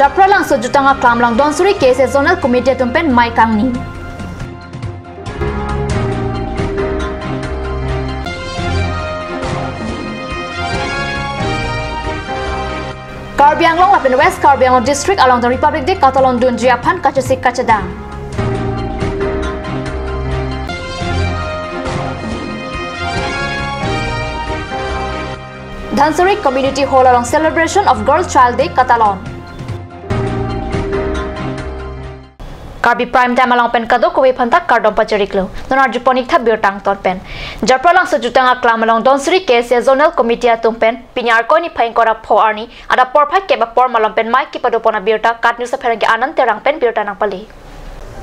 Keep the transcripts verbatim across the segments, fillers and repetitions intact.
Apralangso jutang aklam along Donsuri K S A Zonal Committee atum pen mei kangni. Karbi Anglong lapen West Karbi Anglong District along ta Republic Day katalon dunji aphan kachesik kachedang. Dhansiri Community Hall along Celebration of Girl Child Day katalon. Karbi Prime Time along pen kadokave aphanta kardom pajirlo. Non arjupon-ik tha birta angton pen. Apralangso jutang aklam along Donsuri K S A Zonal Committee atum pen pini Arkoi niphai ingkoi ra pho arni adap porphai kep apor malom pen mei kepadopon abirta KAT News apherangke Anand Terang pen birta nangpale.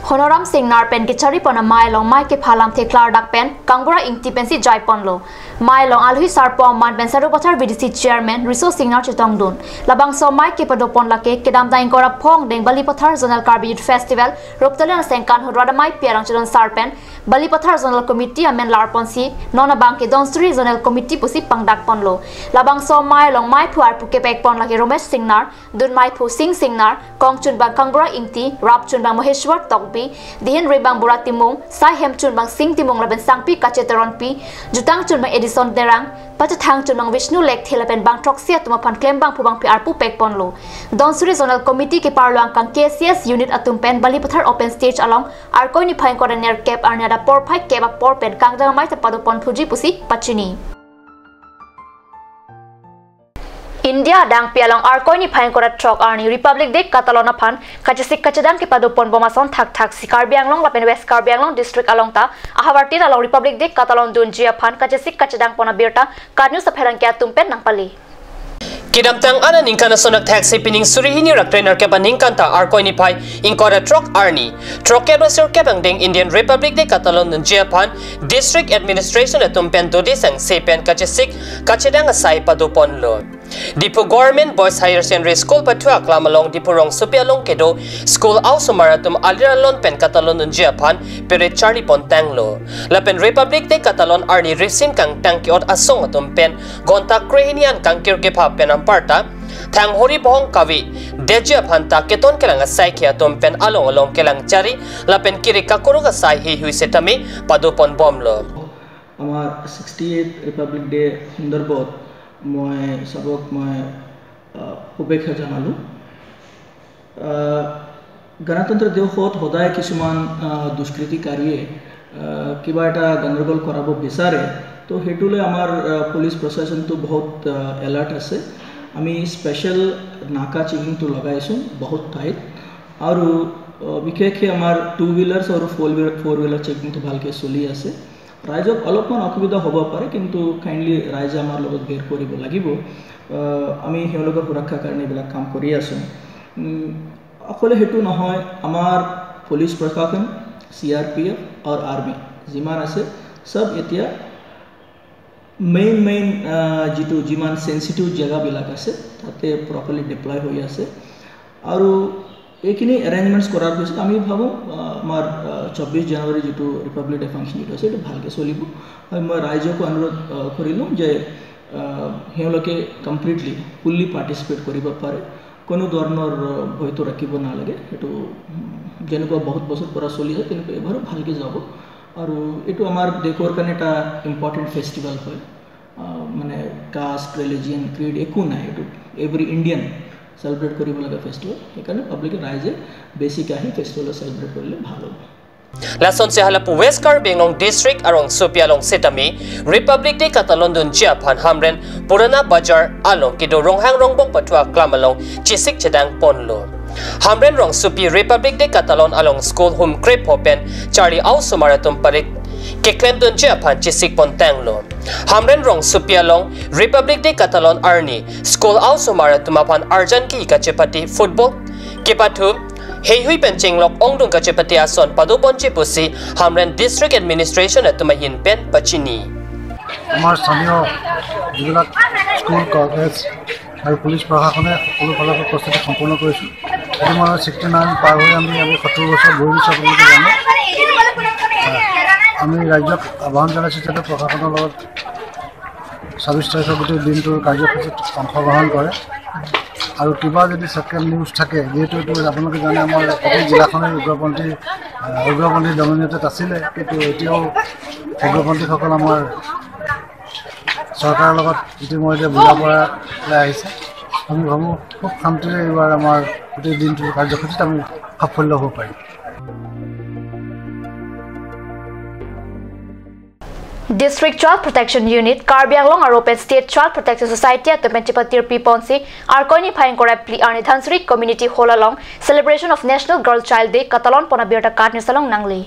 Honoram Singnar pen kecharipon amei along mei kephalam theklar dak pen Kangbura Ingti pensi jaiponlo. Mei along alohi sarpo aman pen Sarupathar V D C Chairman Riso Singnar chetongdun. Labangso mei kepadopon lake kedamtang ingkoi ra pho angdeng Balipathar Zonal Karbi Youth Festival Ruptalen asengkan Hurada Maipi arong chelon sar pen Balipathar Zonal Committee amen larponsi non abangke Donsuri Zonal Committee pusi pangdakponlo. Labangso mei along meiphu arpu kepekpon lake Romesh Singnar, dun meiphu Sing Singnar, kongchunbang Kangbura Ingti, rapchunbang Maheshwar Tokbi, dihin rebang Bura Timung, sai hemchunbang Sing Timung lapen sangpi Kache Teronpi, jutangchunbang Edison Terang, pachethangchunbang Vishnu Lekthe lapen bang throksi atum aphan klembangphu bangpi arpu pekponlo. Donsuri Zonal Committee keparlo angkang K C S unit atum pen Balipathar open stage along Arkoi niphai ingkoi ra nerkep arni adap porphai kep apor pen kangdang amei ta padoponphuji pusi pachini. India adangpi along Arkoi niphai ingkoi ra throk arni Republic Day katalon aphan kachesik kachedang kepadoponbom ason thakthaksi Karbi Anglong lapen West Karbi Anglong District along ta ahavartin along Republic Day katalon dunji aphan kachesik kachedangpon abirta KAT News apherangke atum pen nangpale. Kedamtang aningkan ason thakthaksi pining suri hini ra kre nerkep aningkan ta Arkoi niphai ingkoi ra throk arni throkkep ra sirkep angdeng Indian Republic Day katalon dunji aphan District Administration atum pen dode sangse pen kachesik kachedang asai padoponlo. Diphu Government Boys Higher Secondary School pathu aklam along Diphu rongsopi along kedo school aosomar atum alir alon pen katalon dunji aphan parade charlipon tanglo. Lapen Republic Day katalon arni risim kangtang ke-ot asong atum pen ghonta krehini an kangkir kepha pen anparta thanghori bohong kave detji aphan ta keton kelang asaikhi atum pen along along kelang chari lapen kiri kakuruk asai heihui setame padoponbomlo. আমাৰ sixty eighth Republic day সন্দৰ্ভত মই চবক মই, আহ, শুভেচ্ছা জনালোঁ। আহ, গণতন্ত্ৰ দিৱসত সদায় কিছুমান, আহ, দুষ্কৃতিকাৰীয়ে, আহ, কিবা এটা গণ্ডগোল কৰাব বিচাৰে। তো সেইটো লৈ আমাৰ, আহ, পুলিচ প্ৰশাসনটো বহুত, আহ, এলাৰ্ট আছে। আমি স্পেচিয়েল নাকা চেকিংটো লগাইছোঁ বহুত ঠাইত। আৰু, আহ, বিশেষকৈ আমাৰ টু হুইলাৰ্ছ আৰু ফ'ৰ হুইলাৰ, ফ'ৰ হুইলাৰ চেকিংটো ভালকৈ চলি আছে। ৰাইজক অলপমান অসুবিধা হ'ব পাৰে, কিন্তু কাইণ্ডলি ৰাইজে আমাৰ লগত বেৰ কৰিব লাগিব। আহ, আমি তেওঁলোকৰ সুৰক্ষাৰ কাৰণে এইবিলাক কাম কৰি আছোঁ। উম, অকলে সেইটো নহয়, আমাৰ পুলিচ প্ৰশাসন, চি আৰ পি এফ আৰু আৰ্মি যিমান আছে, চব এতিয়া মেইন মেইন, আহ, যিটো যিমান চেন্সিটিভ জেগাবিলাক আছে, তাতে প্ৰপাৰলি ডিপ্লয় হৈ আছে। আৰু এইখিনি এৰেঞ্জমেণ্টছ কৰাৰ পিছত আমি ভাবোঁ, আহ, আমাৰ, আহ, চৌব্বিছ জানুৱাৰী যিটো ৰিপাব্লিক ডে ফাংচন যিটো আছে, এইটো ভালকৈ চলিব। আৰু মই ৰাইজকো অনুৰোধ, আহ, কৰিলোঁ যে, আহ, তেওঁলোকে কমপ্লিটলি, ফুল্লি পাৰ্টিচিপেট কৰিব পাৰে, কোনো ধৰণৰ, আহ, ভয়টো ৰাখিব নালাগে। সেইটো, উম, যেনেকুৱা বহুত বছৰ পৰা চলি আছে, তেনেকুৱা এইবাৰো ভালকৈ যাব। আৰু এইটো আমাৰ দেশৰ কাৰণে এটা ইম্পৰ্টেণ্ট ফেষ্টিভেল হয়। আহ, মানে কাষ্ট, ৰিলিজিয়ন, ক্ৰিড একো নাই, এইটো এভৰি ইণ্ডিয়ান চেলিব্ৰেট কৰিব লগা ফেষ্টিভেল। সেইকাৰণে পাব্লিকে, ৰাইজে বেছিকৈ আহি ফেষ্টিভেল চেলিব্ৰেট কৰিলে ভাল হ'ব। Lasonsi halapu West Karbi Anglong District arongsopi along setame Republic Day katalon dunji aphan Hamren Purana Bazar along kedo Ronghang Rongbong pathu aklam along chesik chedangponlo. Hamren rongsopi Republic Day katalon along school hum krepho pen charli aosomar atum parade keklemdunji aphan chesikpon tanglo. Hamren rongsopi along Republic Day katalon arni school aosomar atum aphan arjan ke kachepate football kepathu, heihui pen chenglok ongdung kachepate ason padoponji pusi Hamren District Administration atum ahin pen pachini. আমাৰ স্থানীয় যিবিলাক school, college আৰু পুলিচ প্ৰশাসনে সকলো ফালৰ পৰা প্ৰস্তুতি সম্পূৰ্ণ কৰিছোঁ। আজি মই ছিক্সটি নাইন পাৰ হৈ আমি, আমি সত্তৰ বছৰ বহি গৈছোঁ, আপোনালোকে জানে। আমি ৰাইজক আহ্বান জনাইছোঁ যাতে প্ৰশাসনৰ লগত ছাব্বিছ তাৰিখৰ গোটেই দিনটোৰ কাৰ্যসূচীত অংশগ্ৰহণ কৰে। আৰু কিবা যদি ছেকেণ্ড নিউজ থাকে, যিহেতু এইটো আপোনালোকে জানে, আমাৰ গোটেই জিলাখনে উগ্ৰপন্থী, আহ, উগ্ৰপন্থী ডমিনেটেড আছিলে, কিন্তু এতিয়াও উগ্ৰপন্থীসকল আমাৰ চৰকাৰৰ লগত ইতিমধ্যে বুজা পৰালৈ আহিছে। আমি ভাবোঁ, খুব শান্তিৰে এইবাৰ আমাৰ গোটেই দিনটোৰ কাৰ্যসূচীত আমি সাফল্য হ'ব পাৰিম। District Child Protection Unit, Karbi Anglong aropen State Child Protection Society atum pen chepatirpi ponsi Arkoi niphai ingkoi ra phli arni Dhansiri Community Hall along Celebration of National Girl Child Day katalon pon abirta KAT News along nangle.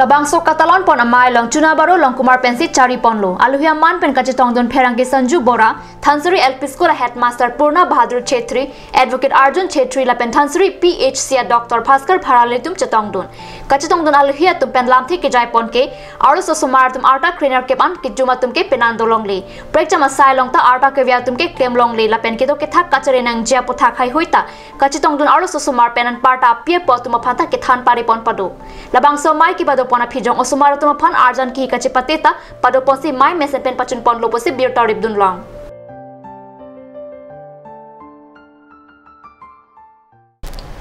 Labangso katalon pon amei along Chunabaro Longkumar pensi chari ponlo. Alohi aman pen kachetongdun pherangke Sanju Bora, Dhansiri L P School a Headmaster Purna Bahadur Chhetri, Advocate Arjun Chhetri lapen Dhansiri P H C a Doctor Bhaskar Bharali atum chetongdun. Kachetongdun alohi atum pen lamthe kejai pon ke, arlosomar atum arta krenerkep an kejum atum ke penan dolongle. Prekjam asai along ta arta kevia atum ke klem longle lapen kedo kethak kachere nangji aputhak haihui ta kachetongdun arlosomar pen anparta api apo atum aphan ta kethan pari pon pado. Labangso amei kepado pon aphi jong osomar atum aphan arjan kihi kachepate ta pado ponsi amei mesen pen pachun ponlo pusi birta ripdun long.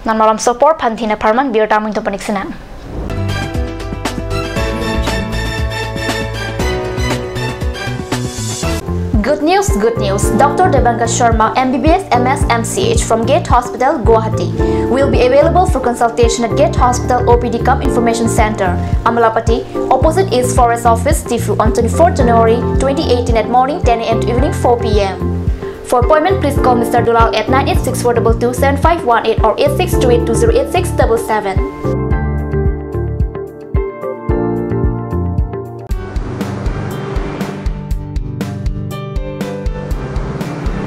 Non malom sopor phan thina pharman birta amun tum panik sinang. Good news, good news. Doctor Debanka Sharma, M B B S, M S, M C H from Gate Hospital, Guwahati, will be available for consultation at Gate Hospital O P D cum Information Center, Amlapatty, opposite East Forest Office, Diphu on twenty-fourth January twenty eighteen at morning ten A M to evening four P M. For appointment, please call Mister Dulal at nine eight six four two two seven five one eight or eight six two eight two zero eight six double seven.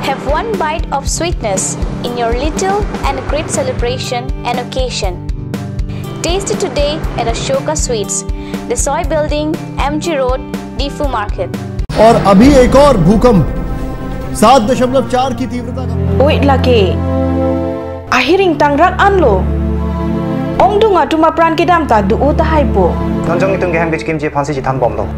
Have one bite of sweetness in your little and great celebration and occasion. Taste it today at Ashoka Sweets, Desoi Building, M G Road, Diphu Market. और अभी एक और भूकंप सात दशमलव चार की तीव्रता का। Oi lake. Ahiring tangrak anlo. Ongdung atum apran kedam ta do-o tahai po. Non jong itum ke hem kechikimji aphansi chethan bomlo.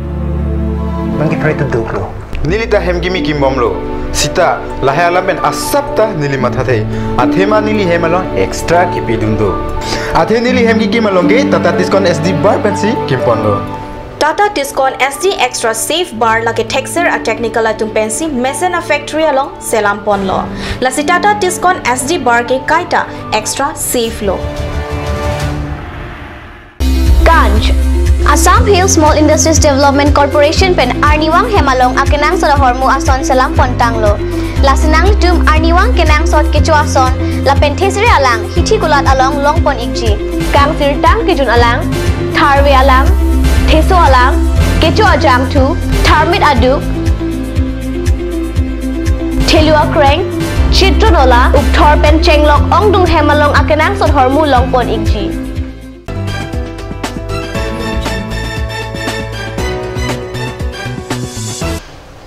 Non ke pray to do lo. Neli ta hem kimi kim bomlo. Sita lahai alam pen asap ta neli mathathe. Athema neli hem along extra kipidun do. Athe neli hem kikim along ke Tata Tiscon S D bar pensi kim ponlo. Tata Tiscon S D Extra Safe Bar lake thekser a technical atum pensi mesen a factory along selam ponlo. Lasi Tata Tiscon S D Bar ke kaita extra safe lo. Ganj. Assam Hill Small Industries Development Corporation pen arnivang hem along akenangsot ahormu ason selam pon tanglo. Lasi nanglitum arnivang kenangsot kecho ason lapen thesere alang hithi kulat along long pon ikji. Kangsirtang kejun alang, tharve alang, theso alang, kecho ajangthu, tharmit aduk, thelu akreng, chitron ola, ukthor pen chenglok ongdung hem along akenangsot ahormu long pon ikji.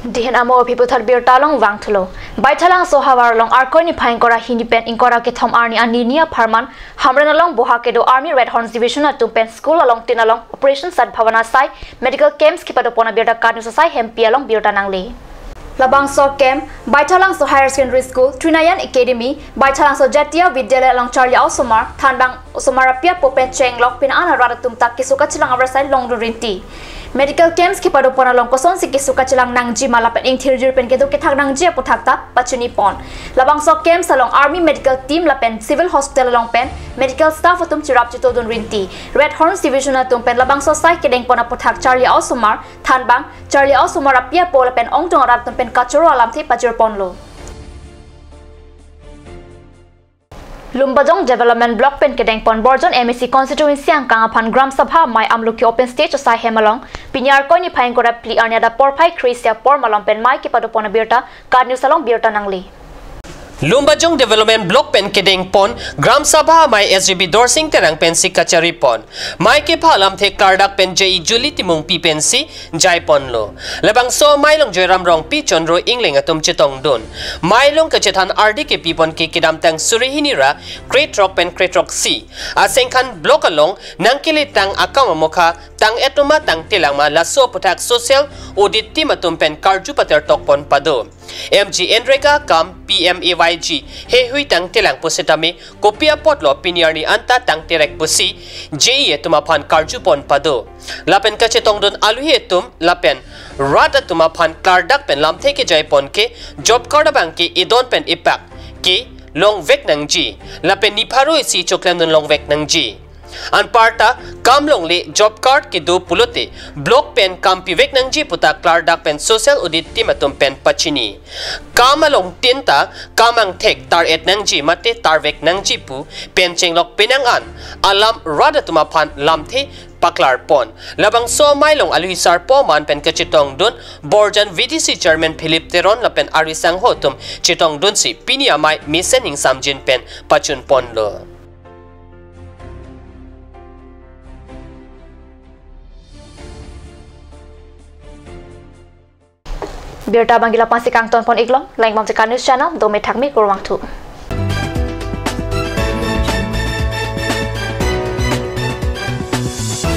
Dihin amo aphi puthot birta along vangthulo. Baithalangso havar along Arkoi niphai ingkoi ra hini pen ingkoi ra kethom arni anini apharman Hamren along boha kedo Army Red Horns Division atum pen school along tin along Operation Sadbhavana asai medical camps kepado pon abirta KAT News asai hempi along birta nangle. Labangso camp Baithalangso Higher Secondary School, Trinayan Academy, Baithalangso Jatiya Vidyalaya along charli a-osomar, thanbang osomar api apo pen chenglok pin an arat atum ta keso kachelang avar asai longdun rinti. Medical camps kepado pon along kosonsi keso kachelang nangji ma lapen ingthirjir pen kedo kethak nangji aputhak ta pachini pon. Labangso camps along Army Medical Team lapen Civil Hospital along pen medical staff atum cherap chetodun rinti. Red Horns Division atum pen labangso asai kedeng pon aputhak charli a-osomar, thanbang charli a-osomar api apo lapen ongdung arat atum pen kachoro alamthe pajir ponlo. Lumbajong Development Block pen kedeng pon Borjan M A C constituency angkang aphan Gram Sabha amei amloki open stage asai hem along pini Arkoi niphai ingkoi ra phli arni adap porphai kre-isi apor malom pen amei kepado pon abirta KAT News along birta nangle. Lumbajong Development Block pen kedeng pon Gram Sabha amei S G B Dorsing Terang pensi kachari pon. Amei kepha alamthe klardak pen J I Julie Timungpi pensi jai ponlo. Labangso amei along Joyram Rongpi, Chondro Ingleng atum chetongdun. Amei along kachethan ardi kepi pon ke kedamtang suri hini ra krethrok pen krethrok isi asengkan block along nangkeletang akam amokha tang-et ma tangte lang ma laso aputhak social audit team atum pen karju patertok pon pado. MGNREGA kam PMAY-G heihui tangte lang pusitame kopi apotlo pini arni anta tangte rek pusi JE atum aphan karju pon pado. Lapen kachetongdun aluhi atum lapen rat atum aphan klardak pen lamthe kejai pon ke job card abang ke idon pen ipak ke longvek nangji lapen nipharo isi choklemdun longvek nangji. Anparta kam longle job card kedo pulote block pen kam pivek nangji puta klardak pen social audit team atum pen pachini. Kam along tinta kam angthek tar-et nangji mate tarvek nangji pu pen chenglok penang an alam rat atum aphan lamthe paklar pon. Labangso amei along aluhi sarpo man pen kachetongdun Borjan VDC Chairman Philip Teron lapen ari sangho atum chetongdunsi pini amei mesen ingsamjin pen pachun ponlo. Birta abang ke la-ansi kangton pon iklong, langmang Jakarta News Channel, dome thakme kurvangthu.